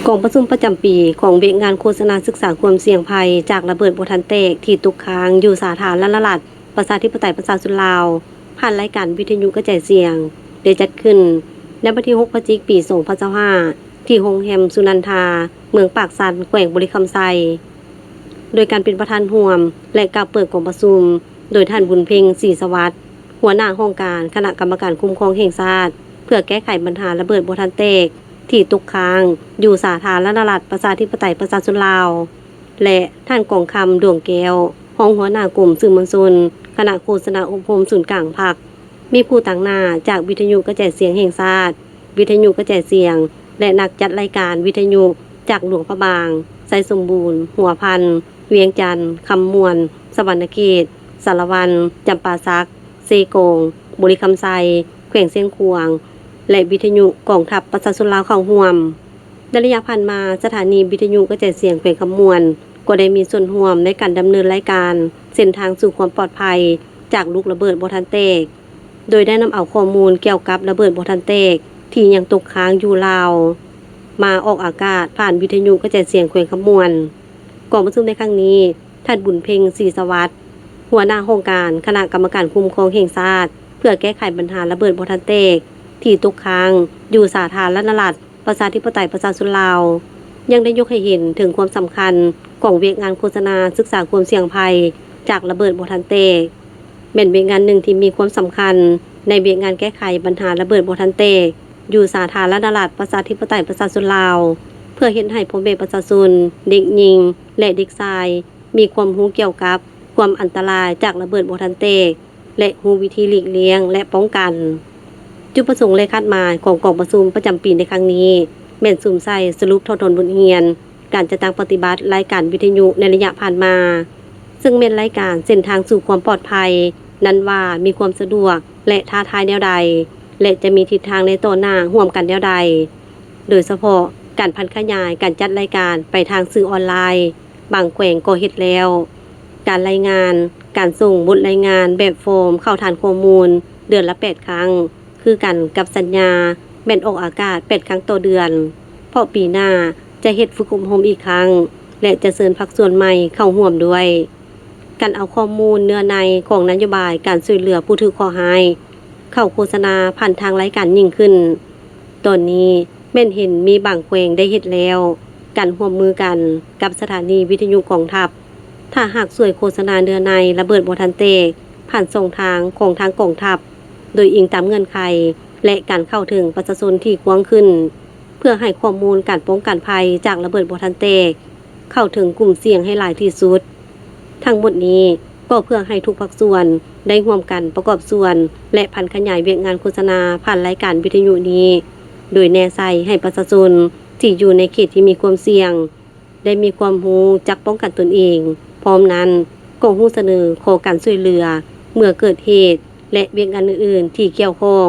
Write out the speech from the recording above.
ກອງປະຊຸມປະຈຳປີຂອງວຽກງານໂຄສະນາສຶກສາຄວາມສ່ຽງໄພຈາກລະເບີດບໍ່ທັນແຕກທີ່ຕົກຄ້າງຢູ່ສາທາລະນະລັດ ປະຊາທິປະໄຕ ປະຊາຊົນລາວ ຜ່ານລາຍການວິທະຍຸກະຈາຍສຽງ ໄດ້ຈັດຂຶ້ນໃນວັນທີຫົກ ພະຈິກ ປີສອງພັນຊາວຫ້າ ທີ່ໂຮງແຮມສຸນັນທາ ເມືອງປາກຊັນ ແຂວງບໍລິຄຳໄຊ ໂດຍການເປັນປະທານຮ່ວມ ແລະ ກ່າວເປີດກອງປະຊຸມ ໂດຍທ່ານ ບຸນເພັງ ສີສະຫວັດ ຫົວໜ້າຫ້ອງການຄະນະກຳມະການຄຸ້ມຄອງແຫ່ງຊາດ ເພື່ອແກ້ໄຂບັນຫາລະເບີດບໍ່ທັນແຕກ ທີ່ຕົກຄ້າງຢູ່ສາທາລະນະລັດ ປະຊາທິປະໄຕ ປະຊາຊົນລາວ ແລະ ທ່ານ ກອງຄຳ ດວງແກ້ວ ຮອງຫົວໜ້າກົມສື່ມວນຊົນ ຄະນະໂຄສະນາອົບຮົມສູນກາງພັກ ມີຜູ້ຕາງໜ້າຈາກວິທະຍຸກະຈາຍສຽງແຫ່ງຊາດ, ວິທະຍຸກະຈາຍສຽງ ແລະ ນັກຈັດລາຍການວິທະຍຸຈາກຫຼວງພະບາງ, ໄຊສົມບູນ, ຫົວພັນ, ວຽງຈັນ, ຄຳມ່ວນ, ສະຫວັນນະເຂດ, ສາລະວັນ, ຈຳປາສັກ, ເຊກອງ, ບໍລິຄຳໄຊ, ແຂວງຊຽງຂວາງ ແລະ ວິທະຍຸກອງທັບປະຊາຊົນລາວເຂົ້າຮ່ວມ. ໃນໄລຍະຜ່ານມາ, ສະຖານີວິທະຍຸກະຈາຍສຽງແຂວງຄຳມ່ວນ ກໍໄດ້ມີສ່ວນຮ່ວມໃນການດຳເນີນລາຍການເສັ້ນທາງສູ່ຄວາມປອດໄພຈາກລູກລະເບີດບໍ່ທັນແຕກ, ໂດຍໄດ້ນຳເອົາຂໍ້ມູນກ່ຽວກັບລະເບີດບໍ່ທັນແຕກທີ່ຍັງຕົກຄ້າງຢູ່ລາວ ມາອອກອາກາດຜ່ານວິທະຍຸກະຈາຍສຽງແຂວງຄຳມ່ວນ. ກອງປະຊຸມໃນຄັ້ງນີ້, ທ່ານ ບຸນເພັງ ສີສະຫວັດ ຫົວໜ້າຫ້ອງການຄະນະກຳມະການຄຸ້ມຄອງແຫ່ງຊາດ ເພື່ອແກ້ໄຂບັນຫາລະເບີດບໍ່ທັນແຕກ ທີ່ຕົກຄ້າງຢູ່ສາທາລະນະລັດ ປະຊາທິປະໄຕ ປະຊາຊົນລາວ ຍັງໄດ້ຍົກໃຫ້ເຫັນເຖິງຄວາມສຳຄັນຂອງວຽກງານໂຄສະນາສຶກສາຄວາມສ່ຽງໄພຈາກລະເບີດບໍ່ທັນແຕກ ແມ່ນວຽກງານໜຶ່ງທີ່ມີຄວາມສຳຄັນໃນວຽກງານແກ້ໄຂບັນຫາລະເບີດບໍ່ທັນແຕກ ຢູ່ສາທາລະນະລັດ ປະຊາທິປະໄຕ ປະຊາຊົນລາວ ເພື່ອເຮັດໃຫ້ພໍ່ແມ່ປະຊາຊົນ, ເດັກຍິງ ແລະ ເດັກຊາຍ ມີຄວາມຮູ້ກ່ຽວກັບຄວາມອັນຕະລາຍຈາກລະເບີດບໍ່ທັນແຕກ ແລະ ຮູ້ວິທີຫຼີກລ່ຽງ ແລະ ປ້ອງກັນ. ຈຸດປະສົງ ແລະ ຄາດໝາຍຂອງກອງປະຊຸມປະຈຳປີໃນຄັ້ງນີ້ ແມ່ນສຸມໃສ່ສະຫຼຸບຖອດຖອນບົດຮຽນການຈັດຕັ້ງປະຕິບັດລາຍການວິທະຍຸໃນໄລຍະຜ່ານມາ, ເຊິ່ງແມ່ນລາຍການເສັ້ນທາງສູ່ຄວາມປອດໄພ ນັ້ນວ່າມີຄວາມສະດວກ ແລະ ທ້າທາຍແນວໃດ ແລະ ຈະມີທິດທາງໃນຕໍ່ໜ້າຮ່ວມກັນແນວໃດ, ໂດຍສະເພາະການຜັນຂະຫຍາຍການຈັດລາຍການໄປທາງສື່ອອນລາຍ, ບາງແຂວງກໍເຮັດແລ້ວ. ການລາຍງານ, ການສົ່ງບົດລາຍງານແບບຟອມເຂົ້າຖານຂໍ້ມູນເດືອນລະແປດຄັ້ງ ຄືກັນກັບສັນຍາແມ່ນອອກອາກາດແປດຄັ້ງຕໍ່ເດືອນ, ເພາະປີໜ້າຈະເຮັດຝຶກອົບຮົມອີກຄັ້ງ ແລະ ຈະເຊີນພາກສ່ວນໃໝ່ເຂົ້າຮ່ວມດ້ວຍ. ການເອົາຂໍ້ມູນເນື້ອໃນຂອງນະໂຍບາຍການຊ່ວຍເຫຼືອຜູ້ຖືກເຄາະຮ້າຍເຂົ້າໂຄສະນາຜ່ານທາງລາຍການຍິ່ງຂຶ້ນ. ຕອນນີ້ແມ່ນເຫັນມີບາງແຂວງໄດ້ເຮັດແລ້ວ. ການຮ່ວມມືກັນກັບສະຖານີວິທະຍຸກອງທັບ, ຖ້າຫາກຊ່ວຍໂຄສະນາເນື້ອໃນລະເບີດບໍ່ທັນແຕກ ຜ່ານຊ່ອງທາງຂອງທາງກອງທັບ ໂດຍອີງຕາມເງື່ອນໄຂ ແລະ ການເຂົ້າເຖິງປະຊາຊົນທີ່ກວ້າງຂຶ້ນ ເພື່ອໃຫ້ຂໍ້ມູນການປ້ອງກັນໄພຈາກລະເບີດບໍ່ທັນແຕກ ເຂົ້າເຖິງກຸ່ມສ່ຽງໃຫ້ຫຼາຍທີ່ສຸດ. ທັງໝົດນີ້ກໍເພື່ອໃຫ້ທຸກພາກສ່ວນໄດ້ຮ່ວມກັນປະກອບສ່ວນ ແລະ ຜັນຂະຫຍາຍວຽກງານໂຄສະນາຜ່ານລາຍການວິທະຍຸນີ້ ໂດຍແນໃສ່ໃຫ້ປະຊາຊົນທີ່ຢູ່ໃນເຂດທີ່ມີຄວາມສ່ຽງ ໄດ້ມີຄວາມຮູ້ຈັກປ້ອງກັນຕົນເອງ, ພ້ອມນັ້ນກໍຮູ້ສະເໜີຂໍການຊ່ວຍເຫຼືອເມື່ອເກີດເຫດ ແລະ ວຽກງານອື່ນໆທີ່ກ່ຽວຂ້ອງ.